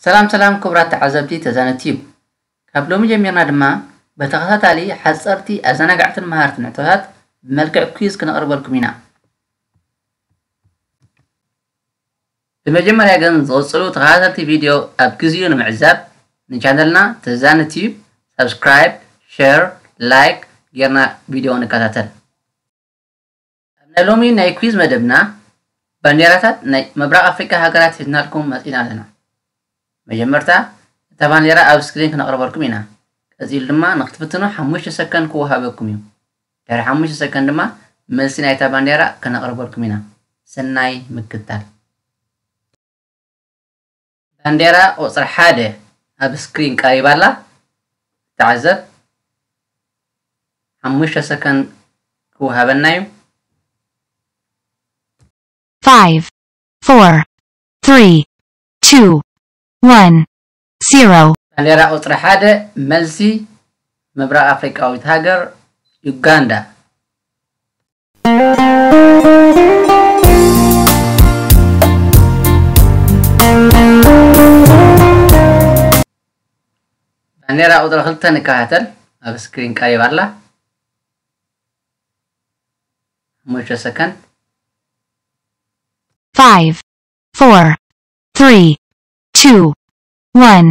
ሰላም ሰላም ክቡራት ተዓዘብቲ ተዛነ ቲዩብ። ካብ ሎሚ ጀሚርና ድማ ብተኸታታሊ ሓጸርቲ ኣዘናጋዕትን መሃርትን ሕቶታት ብመልክዕ quiz ክነቕርበልኩም ኢና። ብመጀመርያ ግን ዝቕጽሉ ተኸታተልቲ ቪድዮ ኣብ ግዜኡ ንምዕዛብ ንቻነልና ተዛነ ቲዩብ subscribe፣ share፣ like ጌርና ቪድዮ ንከታተል። ኣብ ናይ ሎሚ ናይ quiz መደብና ባንዴራታት ናይ ምብራቕ ኣፍሪቃ ሃገራት ሒዝናልኩም መጺና ኣለና። መጀመርታ እታ ባንዴራ ኣብ ስክሪን ክነቕርበልኩም ኢና። ቀጺሉ ድማ ንክትፍትኑ ሓሙሽተ ሰከንድ ክወሃበኩም እዩ። ድሕሪ ሓሙሽተ ሰከንድ ድማ መልሲ ናይታ ባንዴራ ክነቕርበልኩም ኢና። ሰናይ ምክትታል። ባንዴራ ቁጽሪ ሓደ ኣብ ስክሪን ቀሪባ ኣላ። ተዓዘብ። ሓሙሽተ ሰከንድ ክወሃበና እዩ። Five, four, three, two, one, zero. ባንዴራ ቁጽሪ ሓደ መልሲ ምብራቕ ኣፍሪቃዊት ሃገር ዩጋንዳ። ባንዴራ ቁጽሪ ክልተ ንከታተል ኣብ ስክሪን ቀሪባ ኣላ። ሓሙሽተ ሰከንድ። Five, four, three, two, one,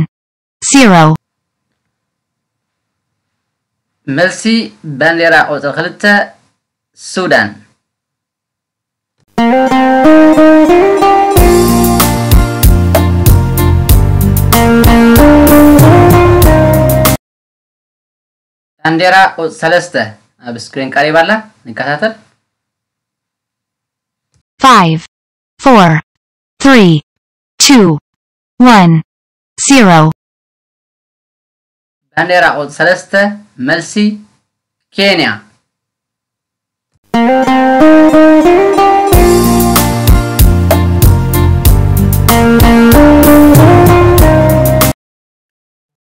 zero. መልሲ ባንዴራ ቁጽሪ ክልተ ሱዳን። ባንዴራ ቁጽሪ ሰለስተ ኣብ ስክሪን ቀሪባ ኣላ። ንከታተል። Five, four, three, two, one, zero. ባንዴራ ቁጽሪ ሰለስተ መልሲ ኬንያ።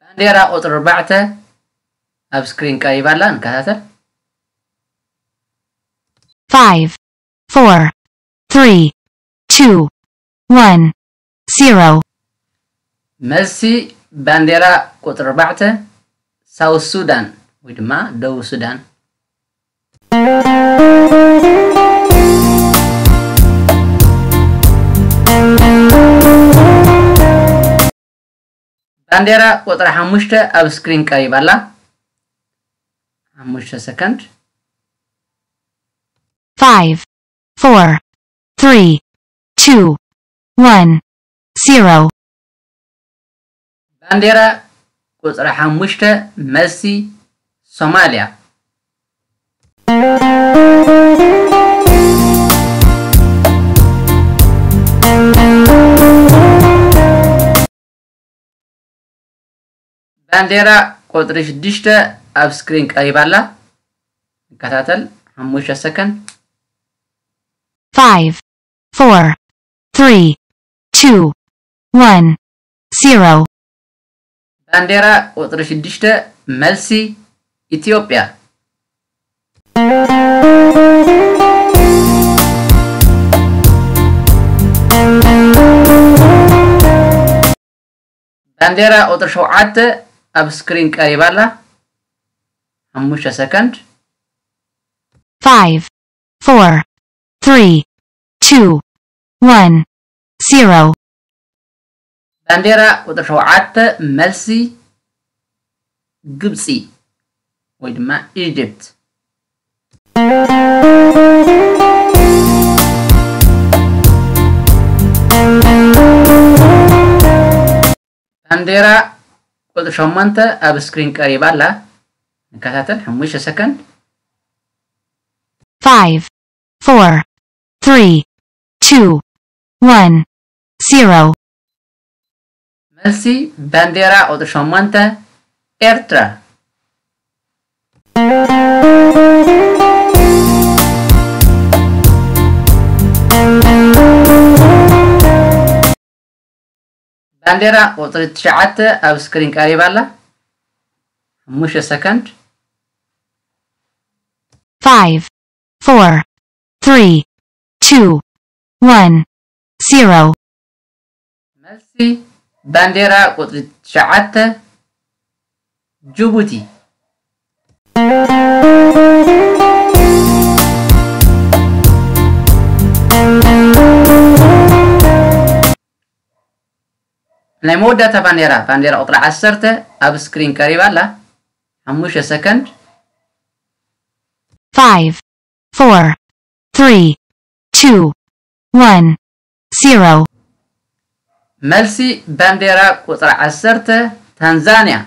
ባንዴራ ቁጽሪ ኣርባዕተ ኣብ ስክሪን ቀሪባ ኣላ። ንከታተል። Five, four, three, two, one, zero. መልሲ ባንዴራ ቁጽሪ ኣርባዕተ ሳውት ሱዳን ወይ ድማ ደቡብ ሱዳን። ባንዴራ ቁጽሪ ሓሙሽተ ኣብ ስክሪን ቀሪባ ኣላ። ሓሙሽተ ሰከንድ። Five, four, three, two, one, zero. ባንዴራ ቁጽሪ ሓሙሽተ መልሲ ሶማልያ። ባንዴራ ቁጽሪ ሽዱሽተ ኣብ ስክሪን ቀሪባ ኣላ። ንከታተል ሓሙሽተ ሰከንድ። Five, four, three, two, one, zero. ባንዴራ ቁጽሪ ሽዱሽተ መልሲ ኢትዮጵያ። ባንዴራ ቁጽሪ ሸውዓተ ኣብ ስክሪን ቀሪባ ኣላ። ሓሙሽተ ሰከንድ። Five, four, three, two, one, zero. ባንዴራ ቁጽሪ ሸውዓተ መልሲ ግብጺ ወይ ድማ ኢጅፕት። ባንዴራ ቁጽሪ ሸሞንተ ኣብ ስክሪን ቀሪባ ኣላ። ንከታተል ሓሙሽተ ሰከንድ። Five, four, three, two, one, zero. መልሲ ባንዴራ ቁጽሪ ሸሞንተ ኤርትራ። ባንዴራ ቁጽሪ ትሽዓተ ኣብ ስክሪን ቀሪባ ኣላ። ሓሙሽተ ሰከንድ። Five, four, three, two, one, zero. መልሲ ባንዴራ ቁጽሪ ትሽዓተ፣ ጅቡቲ። ናይ መወዳእታ ባንዴራ፣ ባንዴራ ቁጽሪ ዓሰርተ ኣብ ስክሪን ቀሪባ ኣላ። ሓሙሽተ ሰከንድ። Five, four, three, two, one, zero. መልሲ፣ ባንዴራ ቁጽሪ ዓሰርተ፣ ታንዛንያ።